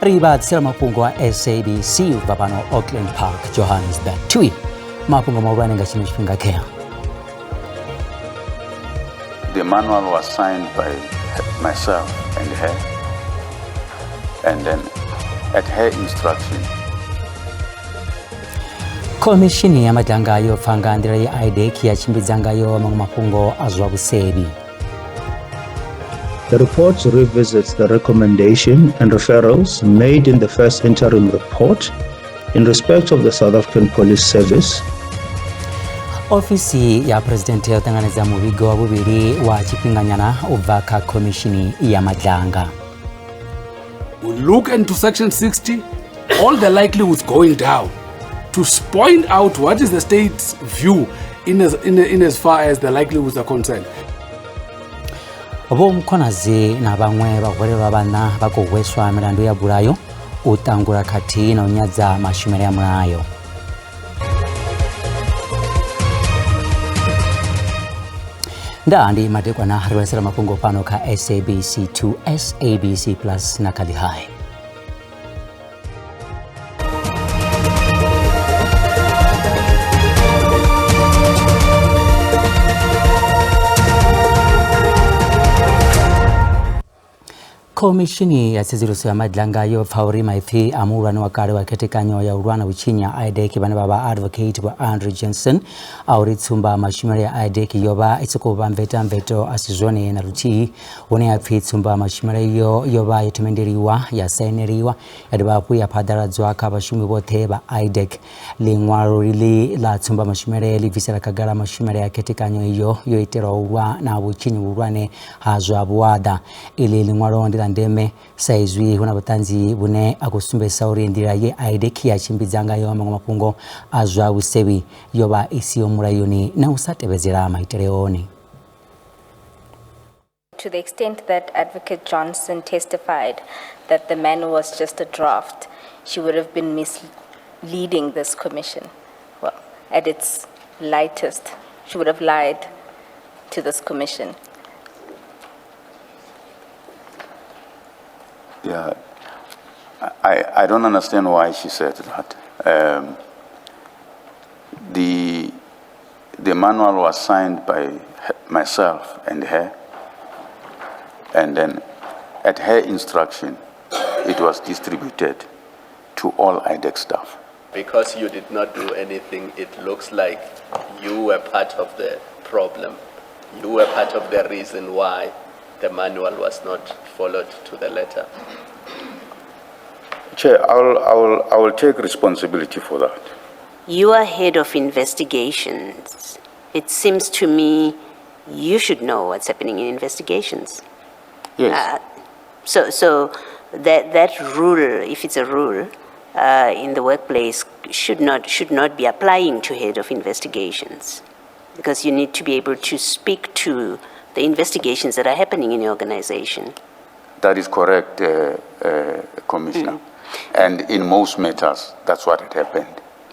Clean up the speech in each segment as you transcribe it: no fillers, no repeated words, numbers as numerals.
Ri vha ḓisela mafhungo a SABC u bva fhano Auckland Park, Johannesburg. Thui mafhungo mahulwane nga tshino tshifhinga khea. The manual was signed by myself and her, and then at her instruction. Khomishini ya Madlanga yo pfa nga nḓila ye IDEC ya tshimbidza ngayo maṅwe mafhungo a zwa vhusevhi. The report revisits the recommendation and referrals made in the first interim report in respect of the South African Police Service. Ofisi ya Phresidennde yo ṱanganedza muvhigo wa vhuvhili wa tshifhinganyana u bva kha Khomishini ya Madlanga. We look into Section 60, all the likelihoods going down, to point out what is the state's view in as far as the likelihoods are concerned. Vho Mkhwanazi na vhaṅwe vhahwelelwa vhaṋa vha khou hweswa milandu ya bulayo, u ṱangula khathihi na u nyadza mashumele a mulayo. Ndaa ndi madekwana ri vhaisela mafhungo fhano kha SABC 2, SABC Plus na kha Lihai. Khomishini ya tsedzuluso ya Madlanga yo pfa uri maipfi a muhulwane wa kale wa khethekanyo ya u lwa na vhutshinyi ha IDEC vhane vha vha Advocate Vho Andrew Jensen a uri tsumba mashumele ya IDEC yo vha i tshi khou vha mvetamveto a si zwone na luthihi, hune ya pfi tsumba mashumele iyo yo vha yo themendeliwa, ya saineliwa, ya dovha hafhu ya phaḓaladzwa kha vhashumi vhoṱhe vha IDEC. Ḽiṅwalo iḽi ḽa tsumba mashumele ḽi bvisela khagala mashumele a khethekanyo iyo yo itelwa u lwa na vhutshinyi vhuhulwane ha zwa vhuaḓa. Iḽi ḽiṅwalo ndi ḽa ndeme sa izwi hu na vhuṱanzi vhune a khou sumbedzisa uri nḓila ye IDEC ya tshimbidza ngayo maṅwe mafhungo a zwa vhusevhi yo vha i siho mulayoni na u sa tevhedzela maitele one. To the extent that Advocate Johnson testified that the manual was just a draft, she would have been misleading this commission. Well, at its lightest, she would have lied to this commission. Yeah, I don't understand why she said that. The manual was signed by myself and her, and then at her instruction, it was distributed to all IDEC staff. Because you did not do anything, it looks like you were part of the problem. You were part of the reason why the manual was not followed to the letter. Chair, I will take responsibility for that. You are head of investigations. It seems to me you should know what's happening in investigations. Yes. So that rule, if it's a rule, in the workplace, should not be applying to head of investigations, because you need to be able to speak to the investigations that are happening in your organization. That is correct, Commissioner. And in most matters, that's what had happened.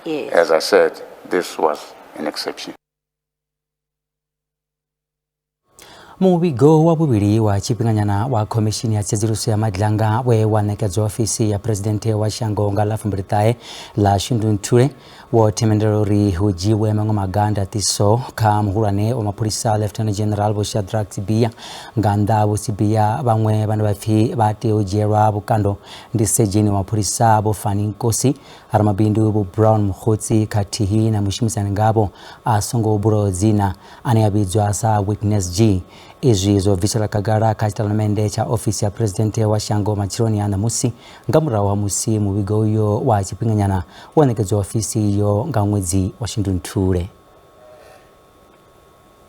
Yes. As I said, this was an exception. Muvhigo wa vhuvhili wa tshifhinganyana wa Khomishini ya Tsedzuluso ya Madlanga we wa ṋekedzwa ofisi ya Phresidennde wa shango nga ḽa 29 ḽa Shundunthule wo themendela uri hu dzhiwe maṅwe maga a ndaṱiso kha muhulwane wa mapholisa Lieutenant General Vho Shadrack Sibiya. Nga nnḓa Vho Sibiya, vhaṅwe vhane vha pfi vha tea u dzhielwa vhukando ndi sedzheni wa mapholisa Vho Fani Nkosi, ramabindu Vho Brown Mogotsi khathihi na mushumisani ngavho a songo bulwaho dzina ane a vhidzwa sa Witness G. Izwi zwo bviselwa khagala kha tshitatamennde tsha ofisi ya Phresidennde wa shango matsheloni a ṋamusi nga murahu ha musi muvhigo uyo wa tshifhinganyana wo ṋekedzwa ofisi iyo nga ṅwedzi wa Shundunthule.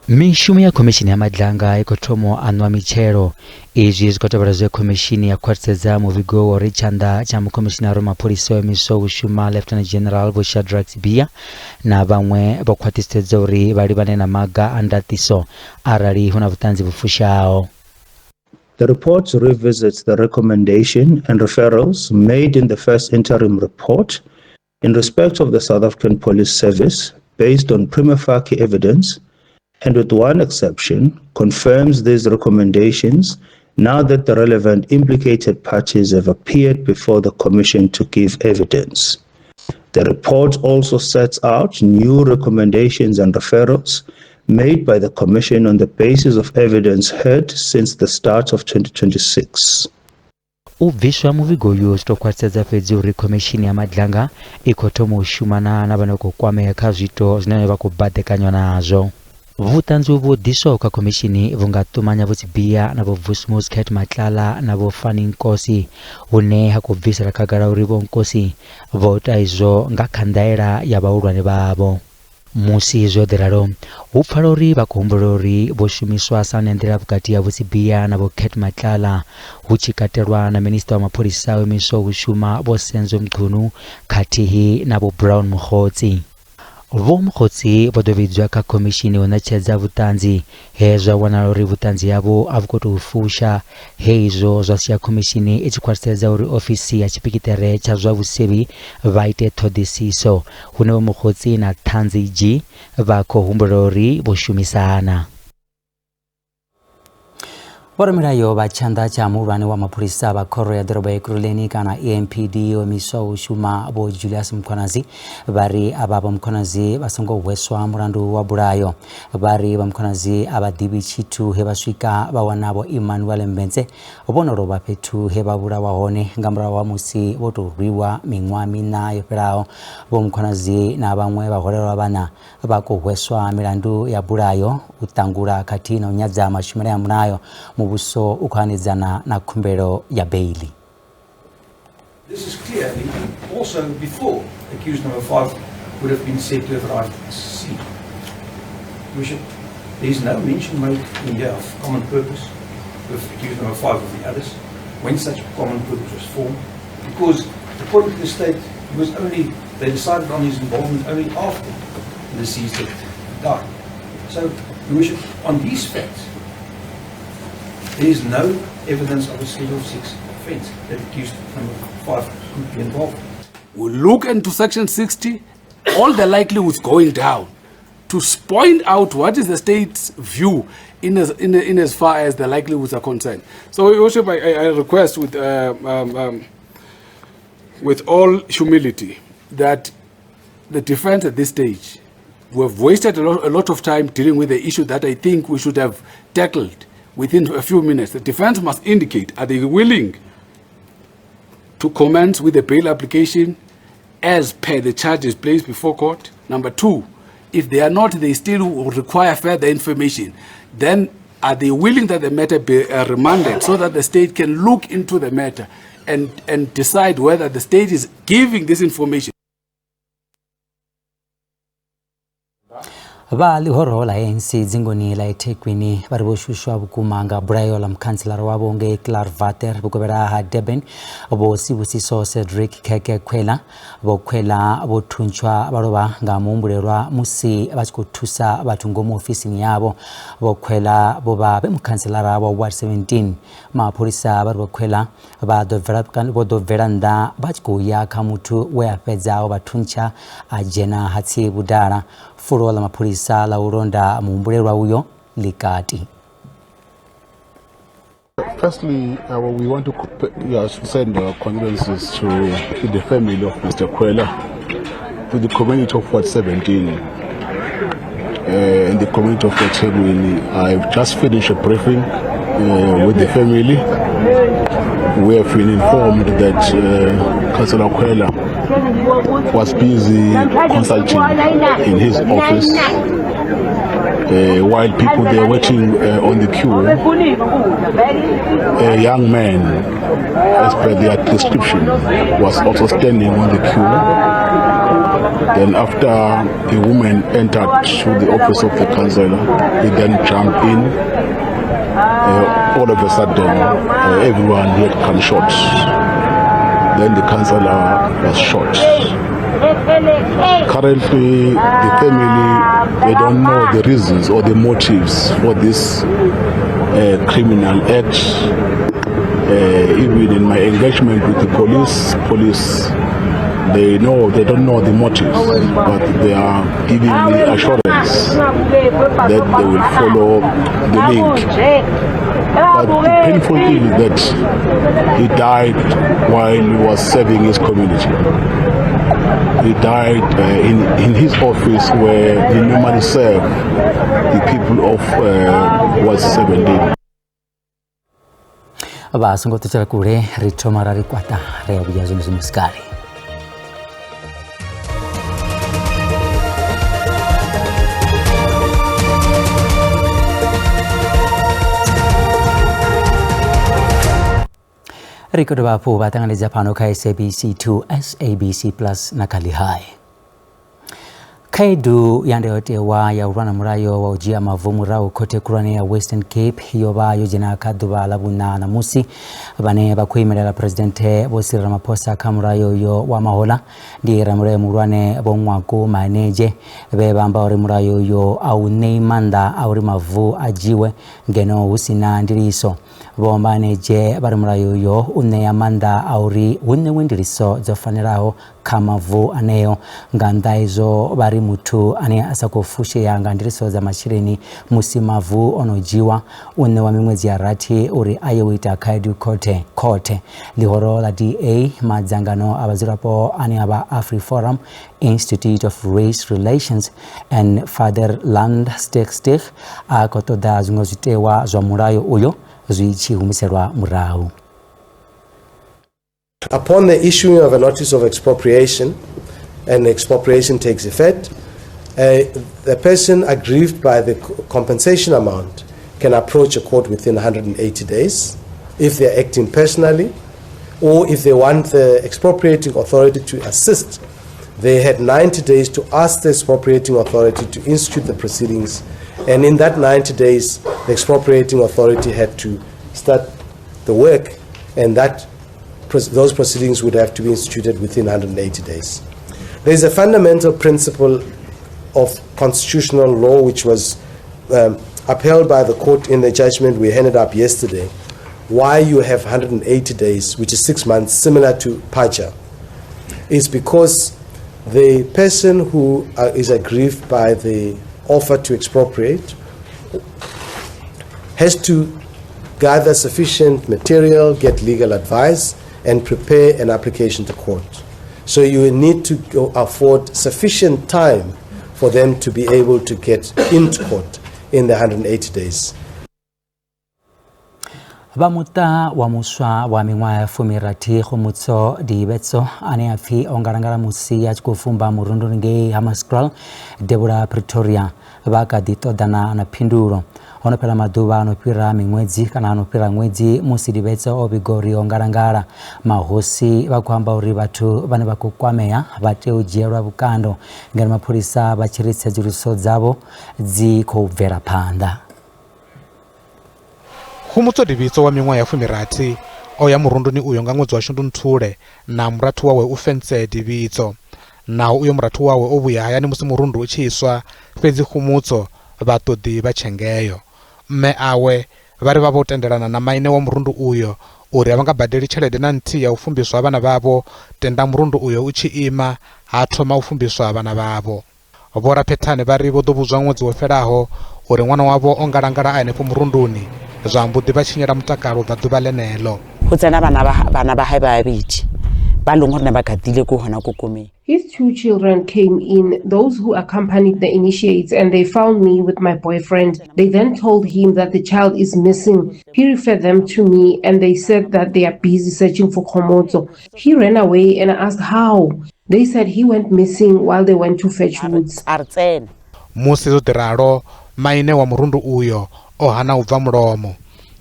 Mishumo ya Khomishini ya Madlanga i khou thoma u aṋwa mitshelo. Izwi zwi khou tevhela zwe khomishini ya khwaṱhisedza muvhigo wa uri tshanḓa tsha mukhomishinari wa mapholisa o imiswaho u shuma Lieutenant General Vho Shadrack Sibiya na vhaṅwe vho khwaṱhisedza uri vha livhane na maga a ndaṱiso arali hu na vhuṱanzi vhu fushaho. The report revisits the recommendation and referrals made in the first interim report in respect of the South African Police Service based on prima facie evidence and with one exception confirms these recommendations now that the relevant implicated parties have appeared before the Commission to give evidence. The report also sets out new recommendations and referrals made by the Commission on the basis of evidence heard since the start of 2026. U bviswa muvhigo uyu zwi tou khwaṱhisedza fhedzi uri khomishini ya Madlanga i khou thoma u shumana na vhane vha khou kwamea kha zwiito zwine vha khou baḓekanywa nazwo. Vhuṱanzi uvhu ho ḓiswaho kha khomishini vhu nga ṱumanya Vho Sibiya na Vho Vusimuzi Cat Matlala na Vho Fani Nkosi, hune ha khou bvisela khagala uri Vho Nkosi vho ita izwo nga kha ndaela ya vhahulwane vhavho. Musi zwo ḓi ralo, hu pfala uri vha khou humbula uri vho shumiswa sa nḓila vhukati ha Vho Sibiya na Vho Cat Matlala, hu tshi katelwa na Minisiṱa wa Mapholisa o imiswaho u shuma Vho Senzo Mchunu khathihi na Vho Brown Mogotsi. Vho Mogotsi vho ḓo vhidzwa kha khomishini u ṋetshedza vhuṱanzi he zwa wanala uri vhuṱanzi havho a vhu khou tou fusha, he izwo zwa sia khomishini i tshi khwaṱhisedza uri ofisi ya tshipikiṱere tsha zwa vhusevhi vha ite ṱhoḓisiso, hune Vho Mogotsi na Ṱhanzi G vha khou humbula uri vho shumisana. Vhoramilayo vha tshanḓa tsha muhulwane wa mapholisa vha khoro ya ḓorobo ya Ekurhuleni kana EMPD yo imiswaho u shuma Vho Julius Mkhwanazi vha ri avha Vho Mkhwanazi vha songo hweswa mulandu wa bulayo. Vha ri Vho Mkhwanazi a vha ḓivhi tshithu he vha swika vha wana Vho Emmanuel Mbentse vho no lovha fhethu he vha vhulawa hone nga murahu ha musi vho tou rwiwa miṅwaha miṋa yo fhelaho. Vho Mkhwanazi na vhaṅwe vhaholelwa vhaṋa vha khou hweswa milandu ya bulayo, u ṱangula khathihi na u nyadza mashumele a mulayo. Muvhuso u khou hanedzana na khumbelo ya beiḽi. This is clearly also before accused number 5 would have been said to have arrived at the scene. Worship, there is no mention made in here of common purpose with accused number 5 of the others, when such common purpose was formed, because according to the state, it was only, they decided on his involvement only after the deceased had died. So, Worship, on these facts, there is no evidence of a Schedule 6 offence that accused number 5 could be involved. We look into Section 60, all the likelihoods going down, to point out what is the state's view in as far as the likelihoods are concerned. So, Your Worship, I request with all humility that the defense at this stage, we have wasted a lot of time dealing with the issue that I think we should have tackled within a few minutes. The defense must indicate, are they willing to commence with the bail application as per the charges placed before court? Number two, if they are not, they still will require further information. Then are they willing that the matter be remanded so that the state can look into the matter and decide whether the state is giving this information? Vha ḽihoro ḽa ANC dzingoni ḽa eThekwini vha ri vho shushwa vhukuma nga bulayo ḽa mukhantselara wavho ngei Klaarwater vhukovhela ha Durban Vho Sibusiso Cedric Khekhe Khwela. Vho Khwela vho thuntshwa vha lovha nga muhumbulelwa musi vha tshi khou thusa vhathu ngomu ofisini yavho. Vho Khwela vho vha vhe mukhantselara wa Ward 17. Mapholisa vha ri Vho Khwela vha ḓo bvela nnḓa vha tshi khou ya kha muthu we a fhedza o vha thuntsha a dzhena hatsi vhudala. Fulo ḽa mapholisa ḽa u londa muhumbulelwa uyo ḽi kati. Firstly, we want to send our condolences to the family of Mr. Khwela, to the community of Ward 17, and the community of eThekwini. I've just finished a briefing with the family. We have been informed that Councillor Khwela was busy consulting in his office while people they were waiting on the queue. A young man, as per their description, was also standing on the queue. Then after the woman entered to the office of the councillor, he then jumped in. All of a sudden, everyone heard gunshots. Then the councillor was shot. Currently, the family, they don't know the reasons or the motives for this criminal act. Even in my engagement with the police, police They know they don't know the motives, but they are giving me assurance that they will follow the link. But the painful thing is that he died while he was serving his community. He died in his office where he normally served the people of Ward 17. Vha songo ṱutshela kule, ri thoma ra ri kwaṱa ri a vhuya zwino zwino sikale. Ri khou dovha hafhu vha ṱanganedza fhano kha SABC 2, SABC Plus na kha Lihai. Khaedu ya ndayotewa ya u lwa na mulayo wa u dzhia mavu murahu khothe khulwane ya Western Cape yo vha yo dzhena kha ḓuvha ḽa vhuṋa ṋamusi. Vhane vha khou imelela Phresidennde Vho Cyril Ramaphosa kha mulayo uyo wa mahoḽa ndi ramulayo muhulwane Vho Ngwako Manenzhe, vhe vha amba uri mulayo uyo a u ṋei maanḓa a uri mavu a dzhiwe ngeno hu si na ndiliso. Vho Manenzhe vha ri mulayo uyo u ṋea maanḓa a uri hu ṋewe ndiliso dzo fanelaho kha mavu aneo. Nga nnḓa izwo vha ri muthu ane a sa khou fushea nga ndiliso dza masheleni musi mavu o no dzhiwa u ṋewa miṅwedzi ya rathi uri a ye u ita khaedu khothe. Ḽihoro ḽa DA, madzangano a vhadzulapo ane a vha AfriForum, Institute of Race Relations and Fatherland Stichting a khou ṱoḓa zwiṅwe zwitewa zwa mulayo uyo zwi tshi humiselwa murahu. Upon the issuing of a notice of expropriation, and expropriation takes effect, the person aggrieved by the compensation amount can approach a court within 180 days if they are acting personally, or if they want the expropriating authority to assist, they had 90 days to ask the expropriating authority to institute the proceedings, and in that 90 days, the expropriating authority had to start the work, and that those proceedings would have to be instituted within 180 days. There is a fundamental principle of constitutional law which was upheld by the court in the judgment we handed up yesterday, why you have 180 days, which is 6 months, similar to PACHA, is because the person who is aggrieved by the offer to expropriate has to gather sufficient material, get legal advice, and prepare an application to court. So you will need to afford sufficient time for them to be able to get into court in the 180 days. Vha muṱa wa muswa wa miṅwaha ya 16 Khomotso Dibetso ane a pfi o ngalangala musi a tshi khou fumba murunduni ngei Hammanskraal, devhula Pretoria, vha kha ḓi ṱoḓana na phindulo. Ho no fhela maḓuvha ano fhira miṅwedzi kana ano fhira ṅwedzi musi Dibetso o vhiga uri o ngalangala. Mahosi vha khou amba uri vhathu vhane vha khou kwamea vha tea u dzhielwa vhukando ngeno mapholisa vha tshi ri tsedzuluso dzavho dzi khou bvela phanḓa. Khomotso Dibetso wa miṅwaha ya 16 o ya murunduni uyo nga ṅwedzi wa Shundunthule na murathu wawe u Fentse Dibetso. Naho uyo murathu wawe o vhuya hayani musi murundu u tshi iswa, fhedzi Khomotso vha ṱoḓi vha tshengeyo. Mme awe vha ri vha vho tendelana na maine wa murundu uyo uri a vha nga badeli tshelede na nthihi ya u fumbiswa vhana vhavho, tenda murundu uyo u tshi ima ha thoma u fumbiswa vhana vhavho. Vho Raphethane vha ri vho ḓo vhudzwa ṅwedzi wo fhelaho uri ṅwana wavho o ngalangala a henefho murunduni, zwa mbo ḓi vha tshinyela mutakalo bva ḓuvha ḽeneḽo. Ho tsena bana ba hae ba babedi ba leng hore ne ba katile ko hona ko komeng. His two children came in, those who accompanied the initiates, and they found me with my boyfriend. They then told him that the child is missing. He referred them to me, and they said that they are busy searching for Khomotso. He ran away, and I asked how. They said he went missing while they went to fetch woods. A re tsena. Musi zwo ḓi ralo, maine wa murundu uyo o hana u bva mulomo.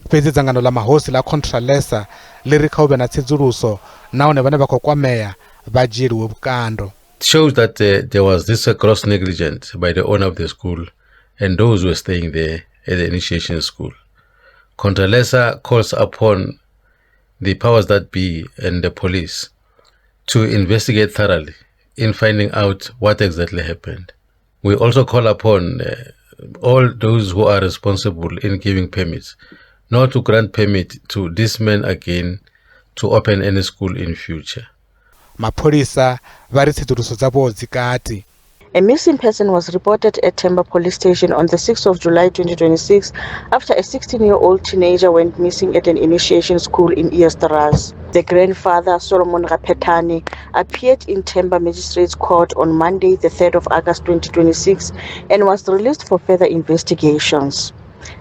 Fhedzi dzangano ḽa mahosi ḽa Contralesa ḽi ri kha hu vhe na tsedzuluso nahone vhane vha khou kwamea vha dzhieliwe vhukando. It shows that there was this gross negligence by the owner of the school and those who were staying there at the initiation school. Contralesa calls upon the powers that be and the police to investigate thoroughly in finding out what exactly happened. We also call upon all those who are responsible in giving permits not to grant permit to this man again to open any school in future. Mapholisa vha ri tsedzuluso dzavho dzi kati. A missing person was reported at Temba Police Station on the 6th of July 2026 after a 16-year-old teenager went missing at an initiation school in Eersterust. The grandfather, Solomon Rapetani, appeared in Temba Magistrates Court on Monday, the 3rd of August 2026, and was released for further investigations.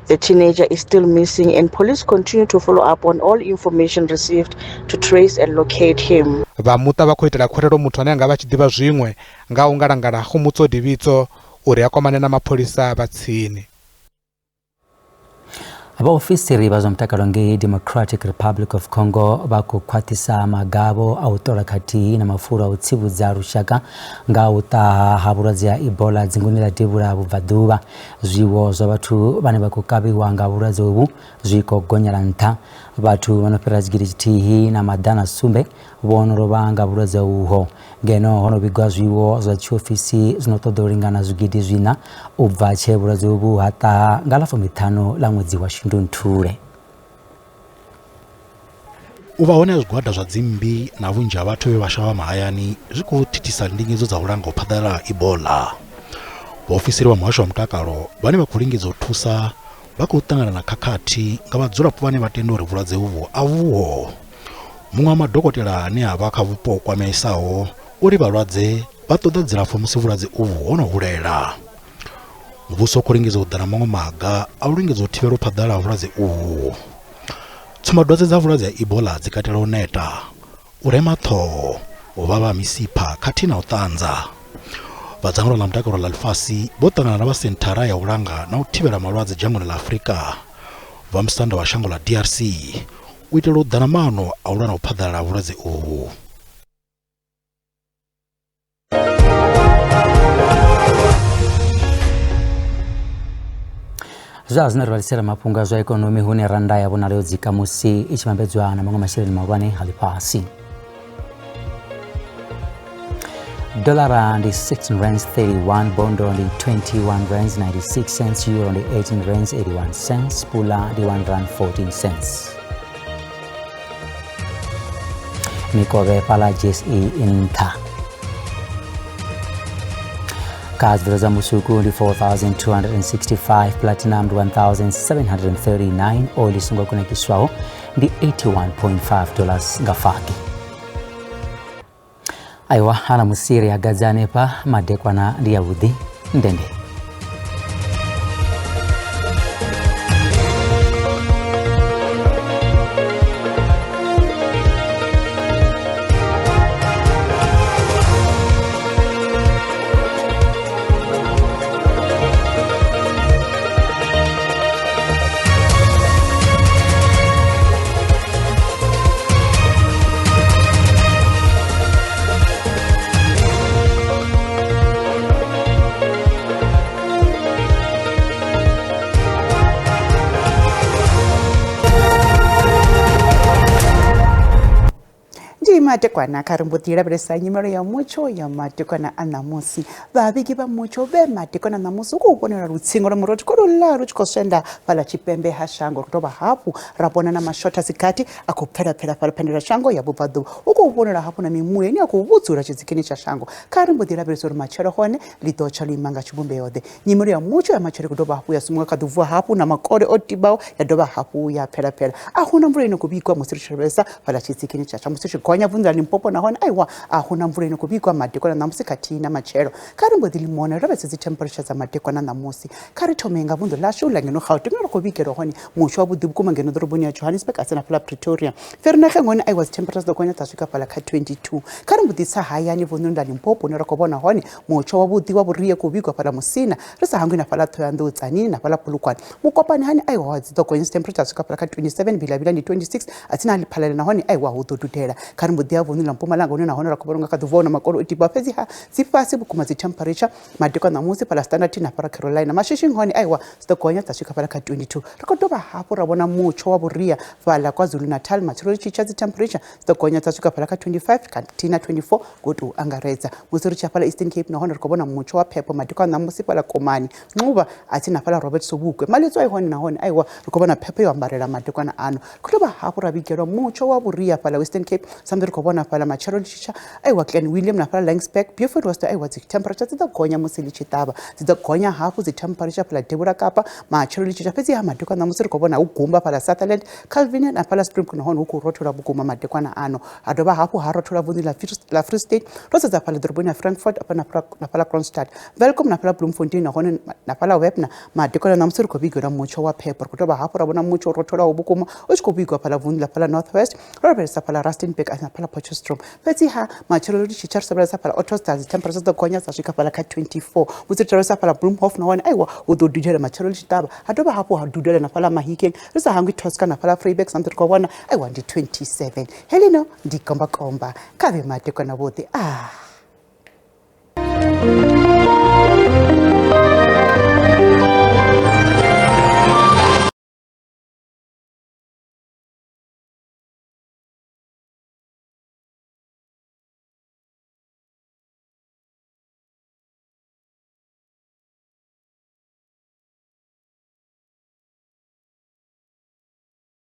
The teenager is still missing and police continue to follow up on all information received to trace and locate him. Vha muṱa vha khou itela khwelelo muthu ane a nga vha tshi ḓivha zwiṅwe nga u ngalangala Khomotso Divitso uri a kwamane na mapholisa vha tsini. Vhaofisiri vha zwa mutakalo ngei Democratic Republic of Congo vha khou khwaṱhisa magavho a u ṱola khathihi na mafulo a u tsivhudza lushaka nga u ṱaha ha vhulwadze ha Ebola dzinguni ḽa devhula vhubvaḓuvha. Zwiwo zwa vhathu vhane vha khou kavhiwa nga vhulwadze uvhu zwi khou gonyela nṱha. Vhathu vha no fhira 1700 vho no lovha nga vhulwadze uho, ngeno ho no vhigwa zwiwo zwa tshiofisi zwi no ṱoḓa u lingana 4,000 u bva tshe vhulwadze uvhu ha ṱaha nga ḽa 15 ḽa ṅwedzi wa Shundunthule. U vha hone ha zwigwada zwa dzimmbi na vhunzhi ha vhathu vhe vha shavha mahayani zwi khou thithisa ndingedzo dza u langa u phaḓalala ha Ebola. Vhaofisiri vha muhasho wa mutakalo vhane vha khou lingedza u thusa vha khou ṱangana na khakhathi nga vhadzulapo vhane vha tenda uri vhulwadze uvhu a vhuho. Muṅwe wa madokotela ane a vha kha vhupo ho kwameaho uri vhalwadze vha ṱoḓa dzilafho musi vhulwadze uvhu ho no hulela. Muvhuso u khou lingedza u ḓa na maṅwe maga a u lingedza u thivhela u phaḓalala ha vhulwadze uvhu. Tsumbadwadze dza vhulwadze ha Ebola dzi katela u neta, u rema ṱhoho, u vhavha ha misipha khathihi na u ṱanza. Vha dzangano ḽa mutakalo ḽa ḽifhasi vho ṱangana na vha senthara ya u langa na u thivhela malwadze dzhangoni ḽa Afrika, vha musanda wa shango ḽa DRC u itela u ḓa na maano a u lwa na u phaḓalala ha vhulwadze uvhu. Zwa zwino ri vhalisela mafhungo a zwa ikonomi hune randa ya vhonala yo dzika musi i tshi vhambedzwa na maṅwe masheleni mahulwane a ḽifhasi. Dollara ndi 16 rands 31, bondo ndi 21 rands 96 cents, euro ndi 18 rands 81 cents, pula ndi 1 rand 14 cents. Mikovhe fhaḽa JSE i nṱha. Kha zwivhilo zwa musuku ndi 4265, platinum ndi 1739, oil i songo kunakiswaho ndi 81.5 dollars nga faki. Aiwa ana musiri agadza hanefha madekwana ndi yavhuḓi ndende. Ndi madekwana kha ri mbo ḓi lavhelesa nyimelo ya mutsho ya madekwana a ṋamusi. Vhavhigi vha mutsho vhe madekwana a ṋamusi hu khou vhonala lutsingo lwa murotho khou ḽa lu tshi khou swenda fhaḽa tshipembe ha shango. Ri dovha hafhu ra vhona na mashotha sikati a khou pfela pfela fhaḽa phendela shango ya vhubvaḓuvha. Hu khou vhonala hafhu na mimuya ine ya khou vhudzula tshidzikini tsha shango. Kha ri mbo ḓi lavhelesa uri matshelo hone ḽi ḓo tsha ḽo ima nga tshivhumbeo ḓe. Nyimelo ya mutsho ya matshelo i khou dovha hafhu ya sumuka kha ḓi vuwa hafhu na makole o tibaho ya dovha hafhu ya pfela pfela. A huna mvula ine khou vhigwa musi ri tshi lavhelesa fhaḽa tshidzikini tsha shango. Musi ri tshi gonya vunḓu ḽa Limpopo nahone aiwa a huna mvula ine khou vhigwa madekwana ṋamusi khathihi na matshelo. Kha ri mbo ḓi limona ri lavhelese dzi temperature dza madekwana ṋamusi. Kha ri thome nga vunḓu ḽashu ḽa ngeno Gauteng ri khou vhigelwa hone mutsho wavhuḓi vhukuma ngeno ḓoroboni ya Johannesburg a si na fhaḽa Pretoria. Vereeniging hone aiwa dzi temperature dzi ḓo gonya dza swika fhaḽa kha 22. Kha ri mbo ḓi tsa hayani vunḓuni ḽa Limpopo hune ra khou vhona hone mutsho wavhuḓi wa vhuria khou vhigwa fhaḽa Musina ri sa hangwi na fhaḽa Ṱhohoyanḓou Tzaneen na fhaḽa Polokwane. Mukopani hani aiwa dzi ḓo gonya dzi temperature dza swika fhaḽa kha 27, Vilavila ndi 26 a tsini ha Lephalale nahone aiwa hu ḓo dudela. Kha ri mbo ḓi ya vunḓuni ḽa Mpumalanga hune nahone ra khou vhona unga kha ḓi vuwa na makole o tiba fhedzi ha dzi fhasi vhukuma dzi temperature madekwana ṋamusi fhaḽa Standard na fhaḽa Carolina. Mashishing hone aiwa dzi ḓo gonya dza swika fhaḽa kha 22. Ri khou dovha hafhu ra vhona mutsho wa vhuria fhaḽa KwaZulu-Natal matshelo ri tshi tsha dzi temperature dzi ḓo gonya dza swika fhaḽa kha 25 khathihi na 24 ngo tou angaredza. Musi ri tshi ya fhaḽa Eastern Cape nahone ri khou vhona mutsho wa phepho madekwana ṋamusi fhaḽa Komani, Nxuba a tsini na fhaḽa Robert Sobukwe. Maletswai hone nahone aiwa ri khou vhona phepho yo ambarela madekwana ano. Ri khou dovha hafhu ra vhigelwa mutsho wa vhuria fhaḽa Western Cape sa musi ri khou khou vhona fhaḽa matshelo ḽi tshi tsha aiwa Glen William na fhaḽa Laingsburg, Beaufort West aiwa dzi temperature dzi ḓo gonya musi ḽi tshi ṱavha, dzi ḓo gonya hafhu dzi temperature fhaḽa devhula Kapa matshelo ḽi tshi tsha. Fhedziha madekwana ṋamusi ri khou vhona hu gumba fhaḽa Sutherland, Calvinia na fhaḽa Springbok nahone hu khou rothola vhukuma madekwana ano. Ha dovha hafhu ha rothola vunḓu ḽa Free State ro sedza fhaḽa ḓoroboni ya Frankfurt afha na fhaḽa Kroonstad, Welkom na fhaḽa Bloemfontein nahone na fhaḽa Webner madekwana ṋamusi ri khou vhigelwa mutsho wa phepho. Ri khou dovha hafhu ra vhona mutsho u rotholaho vhukuma u tshi khou vhigwa fhaḽa vunḓu ḽa fhaḽa North West ro lavhelesa fhaḽa Rustenburg na fhaḽa Potchefstroom. Fhedziha matshelo ri tshi tsha ri lavhelesa fhaḽa Ottosdal dzi temperature dzi ḓo gonya dza swika fhaḽa kha 24. Musi ri tshi lavhelesa fhaḽa Bloemhof nahone aiwa hu ḓo dudela matshelo ḽi tshi ṱavha, ha dovha hafhu ha dudela na fhaḽa Mahikeng, ri sa hangwi Tosca na fhaḽa Vryburg samusi ri khou vhona aiwa ndi 27. Heḽino ndi gombakomba kha vhe madekwana vhuḓi. Ah.